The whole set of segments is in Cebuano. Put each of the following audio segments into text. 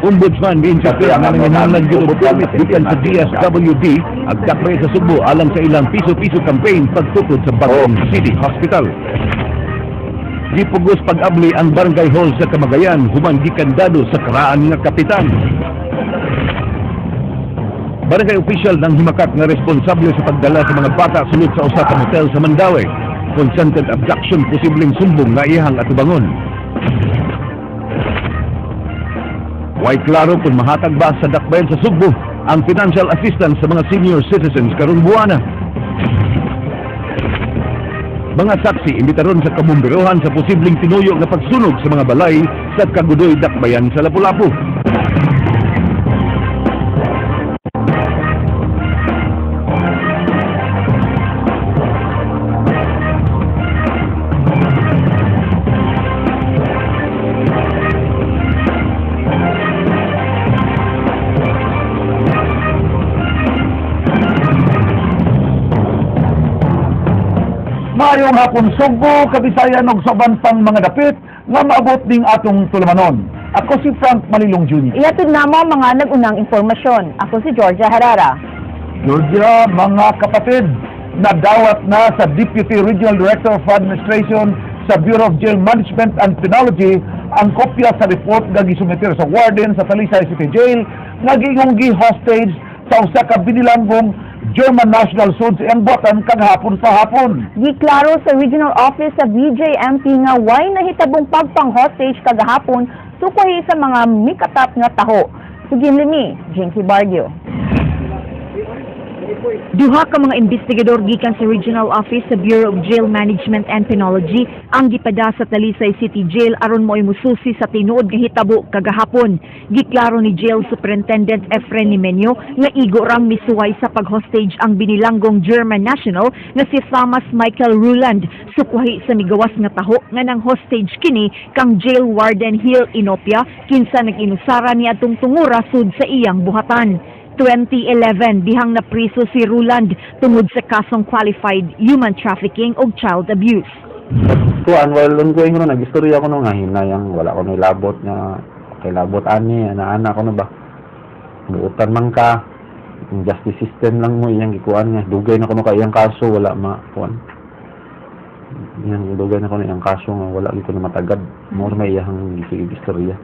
Ombudsman mi-insistir Kasi ang nga ano nanginahanglan namin, gyud og ubod lang permit sa gikan sa natin. DSWD ag dakbay sa Sugbo alang sa ilang piso-piso campaign pagtukod sa Bagong City Hospital. Gipugos pag-abli ang barangay hall sa Kamagayan human gikandado sa karaan nga kapitan. Barangay official ng himakak nga responsable sa pagdala sa mga bata sulod sa usa ka motel sa Mandaue. Consented abduction posibleng sumbong nga iyahang atubangon. Way klaro kung mahatag ba sa dakbayan sa Sugbo ang financial assistance sa mga senior citizens karong buwana. Mga saksi imbitaron sa kabumberohan sa posibleng tinuyo nga pagsunog sa mga balay sa Kagudoy Dakbayan sa Lapu-Lapu. Maayong hapon Sugbo, Kabisayan ug sa uban pang mga dapit nga maabot ning atong tulumanon. Ako si Frank Malilong Jr. Ihatid namo ang mga nag-unang impormasyon. Ako si Georgia Harara. Georgia, mga kapatid, nadawat na sa Deputy Regional Director of Administration sa Bureau of Jail Management and Penology ang kopya sa report nga gisumiter sa warden sa Talisay City Jail nga giingong gi-hostage sa usa ka binilanggong German national sud sa iyang buhatan kagahapon sa hapon. Giklaro sa Regional Office sa BJMP nga way nahitabong pagpang-hostage kagahapon sukuhi sa mga mikatap nga taho. Sugin limi, Jinky Barrio. Duha ka mga investigador gikan sa Regional Office sa Bureau of Jail Management and Penology ang gipada sa Talisay City Jail aron mo'y mususi sa tinuod nga hitabo kagahapon. Giklaro ni Jail Superintendent Efren Nimenio nga igo rang misuway sa pag-hostage ang binilanggong German national nga si Thomas Michael Ruland sukwahi sa migawas nga taho nga nang hostage kini kang jail warden Hill Inopia kinsa nag-inusara ni atong tungura sud sa iyang buhatan. 2011 bihang napriso si Ruland tungod sa kasong qualified human trafficking ug child abuse. Kuan, while ongoing ko no, nag-istorya ko no nga hinayang wala ko nilabot nga kay labot ani ana-ana ko no ba. Buutan man ka. Ang justice system lang mo iyang gikuan nga dugay na kuno kay iyang kaso wala ma kuan. Iyang dugay na kuno iyang kaso nga wala gid ko na matagad. Mo may iyang gisig istorya.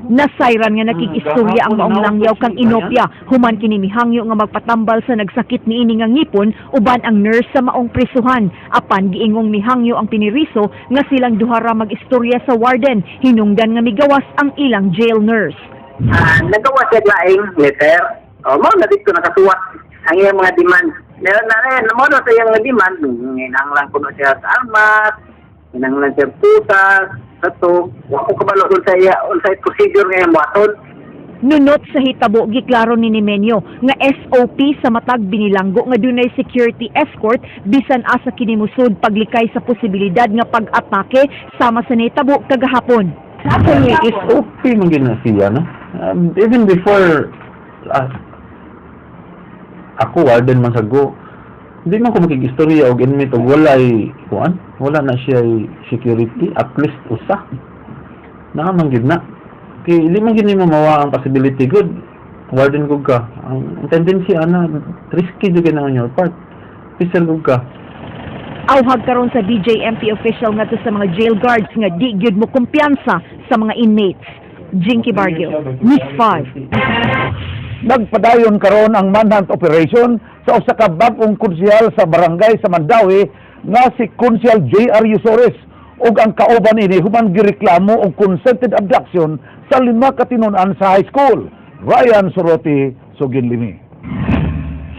Nasayran nga nakikistorya ang maong langyaw kang Inopia human kini mihangyo nga magpatambal sa nagsakit niini nga ngipon uban ang nurse sa maong prisuhan. Apan giingong mihangyo ang piniriso nga silang duha ra mag-istorya sa warden hinungdan nga migawas ang ilang jail nurse. Ah, nagawa siya laing letter. O, mo na dito nakasuwat ang iyang mga demand. Meron na rin, mo na sa iyang mga demand, nginanglan ko na siya sa armas, nginanglan siya putas, sa to. Wa ko kabalo kung sa iya, unsa procedure nga iyang buhaton. Nunot sa hitabo giklaro ni Nimenyo nga SOP sa matag binilanggo nga dunay security escort bisan asa kini musod paglikay sa posibilidad nga pag-atake sama sa nahitabo kagahapon. Actually, SOP man gyud na siya no. Even before ako warden man sa go, hindi man ko makig-istorya og inmate og walay kuan, wala na siya security at least usa. Naa man gyud na. Kay hindi man gyud nimo mawa ang possibility good. Warden gud ka. Ang tendency ana risky jud kay na on your part. Officer gud ka. Awhag karon sa BJMP official ngadto sa mga jail guards nga di gyud mo kumpiyansa sa mga inmates. Jinky Barrio, News 5. Nagpadayon karon ang manhunt operation sa usa ka bag-ong konsehal sa barangay sa Mandaue nga si Konsehal J.R. Yusores ug ang kauban ini human gireklamo og consented abduction sa lima ka tinun-an sa high school. Ryan Soroti, Sugin Limi.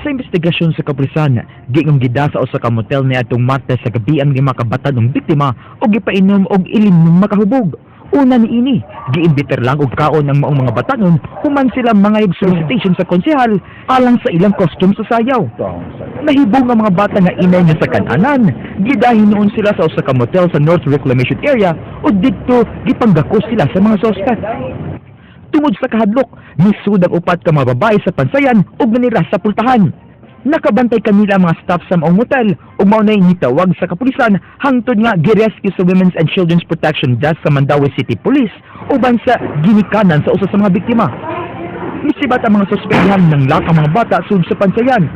Sa investigasyon sa kapulisan, giingong gida sa usa ka motel niadtong Martes sa gabi ang lima ka batan-ong biktima og gipainom og ilimong makahubog. Una niini, giimbiter lang og kaon ang maong mga batanon human sila mangayog solicitation sa konsehal alang sa ilang costume sa sayaw. Nahibong ang mga bata nga inay nga sa kananan, gidahin noon sila sa usa ka motel sa North Reclamation Area ug didto gipanggako sila sa mga suspect. Tungod sa kahadlok, nisud ang upat ka mga babae sa pansayan ug nanira sa pultahan. Nakabantay kanila ang mga staff sa maong motel ug mao nay nitawag sa kapulisan hangtod nga girescue sa Women's and Children's Protection Desk sa Mandaue City Police uban sa ginikanan sa usa sa mga biktima. Misibat ang mga suspek ng ang mga bata sud sa pansayan.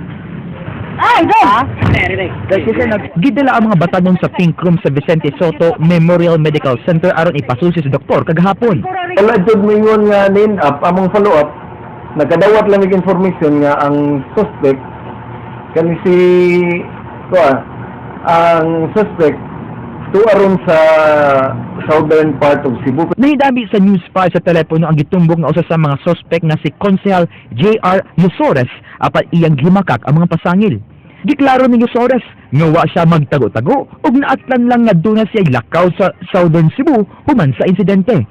Gidala ang mga batanon sa Pink Room sa Vicente Sotto Memorial Medical Center aron ipasusi sa doktor kagahapon. Wala jud moingon nga name up among follow up, nakadawat lang mig information nga ang suspect kani si kuan, ang suspect tuwa ron sa southern part of Cebu. Nahidami sa News 5 sa telepono ang gitumbok nga usa sa mga suspect nga si Konsehal J.R. Yusores apan iyang gimakak ang mga pasangil. Giklaro ni Yusores nga wa siya magtago-tago ug naatlan lang nga duna siya lakaw sa Southern Cebu human sa insidente.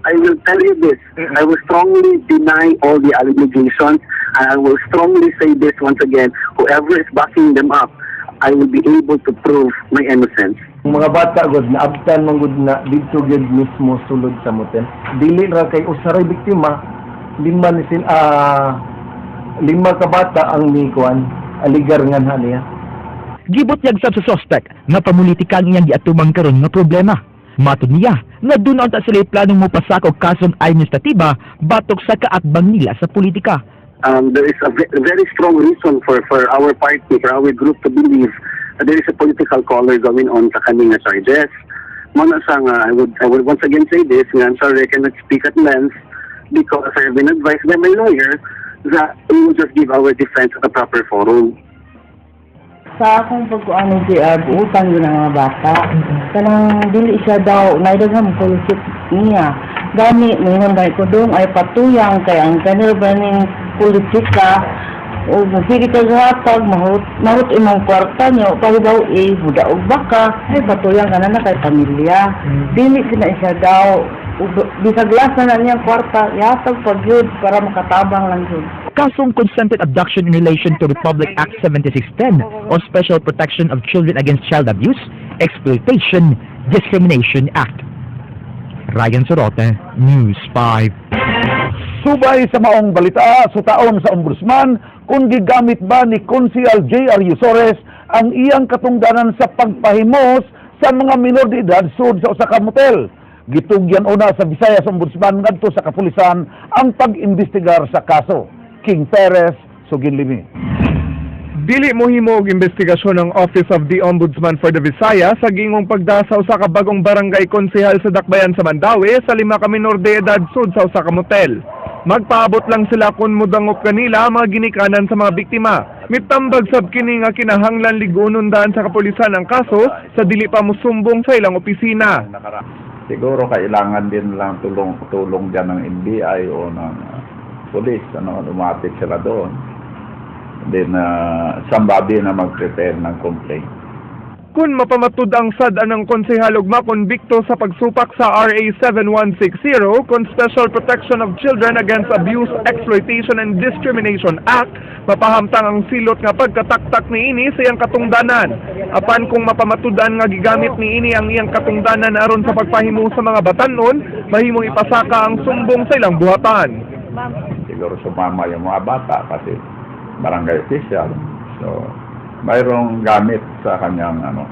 I will tell you this. I will strongly deny all the allegations, and I will strongly say this once again. Whoever is backing them up, I will be able to prove my innocence. Ang mga bata gud naabtan man gud na didto gyud mismo sulod sa motel. Dili ra kay usa ra biktima, lima ni sila, lima ka bata ang mikuan aligar nga na niya. Gibutyag sab sa suspect nga pamulitika ang iyang giatumang karon nga problema. Matod niya nga duna unta sila planong mopasaka og kasong administratiba batok sa kaatbang nila sa politika. There is a very strong reason for our party, for our group to believe that there is a political color going on sa kaning nga charges. Mao na siya nga, I would once again say this, nga I'm sorry I cannot speak at length because I have been advised by my lawyer that we will just give our defense at a proper forum. Sa akong pagkuan ni JR, buutan yun ang mga bata. Kanang dili siya daw, naidaghan mo kulusip niya. Gani, mingon gani ko dong ay patuyang kay ang kanil ba ning politika o sige ka hatag mahut mahut imong kwarta niyo pahibaw eh budaog baka ay patuyang ka na na kay pamilya dili sina siya daw bisag lasa na niyang kwarta ihatag pag yun para makatabang lang yun. Kasong consented abduction in relation to Republic Act 7610 o Special Protection of Children Against Child Abuse, Exploitation, Discrimination Act. Ryan Sorote, News 5. Subay sa maong balita, sutaon sa ombudsman kung gigamit ba ni Konsehal J.R. Yusores ang iyang katungdanan sa pagpahimos sa mga minor de edad sud sa usa ka motel. Gitugyan una sa Visayas Ombudsman ngadto sa kapulisan ang pag-imbestigar sa kaso. King Perez, Suginlimi. Dili mohimo og investigasyon ang Office of the Ombudsman for the Visayas sa gingong pagdasa usa ka bagong barangay konsehal sa Dakbayan sa Mandaue sa lima ka minor de edad sud sa usa ka motel. Magpaabot lang sila kung mudangop kanila ang mga ginikanan sa mga biktima. Mitambag sab kini nga kinahanglan ligunon daan sa kapulisan ang kaso sa dili pa mosumbong sa ilang opisina. Siguro kailangan din lang tulong tulong diyan ng NBI o ng police, ano, lumapit sila doon. Then somebody na mag-prepare ng complaint. Kung mapamatud ang sad ang konsehal ug makonbikto sa pagsupak sa RA 7160 kon Special Protection of Children Against Abuse, Exploitation and Discrimination Act, mapahamtang ang silot nga pagkataktak niini sa iyang katungdanan. Apan kung mapamatudan nga gigamit niini ang iyang katungdanan aron sa pagpahimo sa mga batanon, mahimong ipasaka ang sumbong sa ilang buhatan. Siguro sumama yung mga bata kasi barangay official. So, mayroong gamit sa kanyang ano,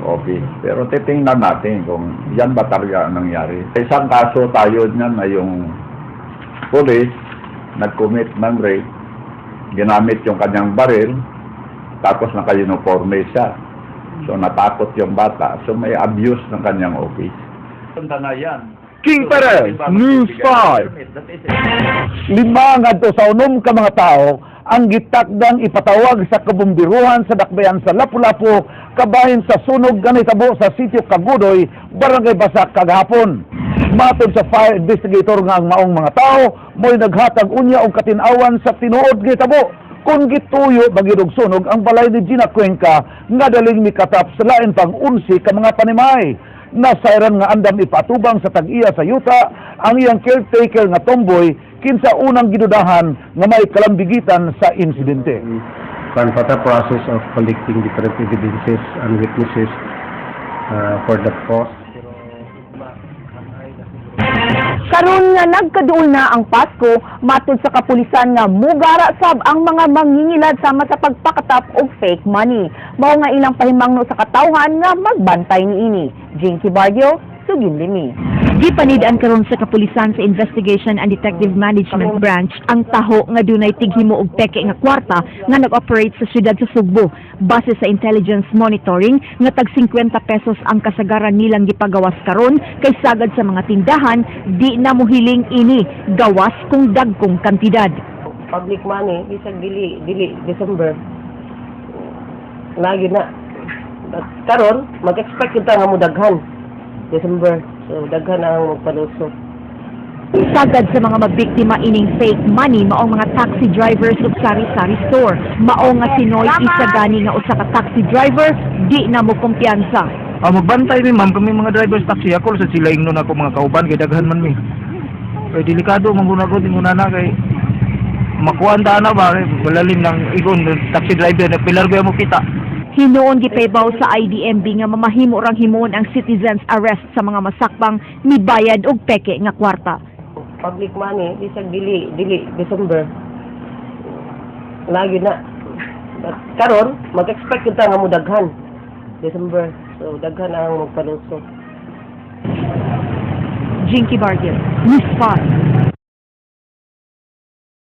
office. Pero titingnan natin kung yan ba talaga ang nangyari. Sa isang kaso tayo niyan na yung police nag-commit ng rape, ginamit yung kanyang baril, tapos naka-uniforme siya. So, natakot yung bata. So, may abuse ng kanyang office. King Perez, News 5. Lima ngadto sa 6 ka mga tao ang gitakdang ipatawag sa kabumbiruhan sa Dakbayan sa Lapu-Lapu kabahin sa sunog nga nahitabo sa sitio Kagudoy, Barangay Basak kagahapon. Matod sa fire investigator nga ang maong mga tao mo'y naghatag unya og katin-awan sa tinuod nga hitabo kung gituyo ba gyud og sunog ang balay ni Gina Cuenca nga daling mikatap sa lain pang 11 ka mga panimay. Nasayran nga andam ipatubang sa tag-iya sa yuta ang iyang caretaker nga tomboy kinsa unang gidudahan nga may kalambigitan sa insidente. Kuan pa ta, process of collecting different evidences and witnesses for the cause. Karon nga nagkaduol na ang Pasko, matud sa kapulisan nga mugara sab ang mga mangingilad sama sa pagpakatap og fake money. Mao nga ilang pahimangno sa katawhan nga magbantay niini. Jinky Barrio, Sugin Limi. Gipanid-an karon sa kapulisan sa Investigation and Detective Management Branch ang taho nga dunay tighimo og peke nga kwarta nga nag-operate sa siyudad sa Sugbo. Base sa intelligence monitoring nga tag 50 pesos ang kasagaran nilang gipagawas karon kay sagad sa mga tindahan di na mohiling ini gawas kung dagkong kantidad. Public money, bisag dili dili December. Lagi na. But karon mag-expect kita nga mo daghan December. So daghan ang magpaluso. Sagad sa mga mabiktima ining fake money maong mga taxi drivers ug sari-sari store. Mao nga si Noy Isagani nga usa ka taxi driver di na mo kumpiyansa. Ah, magbantay mi, ma'am, kami mga drivers taxi ako sa sila ingnon ako mga kauban kay daghan man mi. Kay delikado man gud ako tingon na kay makuan ta na ba kay malalim ng igon taxi driver na pilar mo kita. Hinuon gipaybaw sa IDMB nga mamahimo rang himuon ang citizens arrest sa mga masakpang mibayad og peke nga kwarta. Public money, bisag dili dili December. Lagi na. But karon mag-expect kita nga mo daghan December. So daghan ang magpaluso. Jinky Barrio, News 5.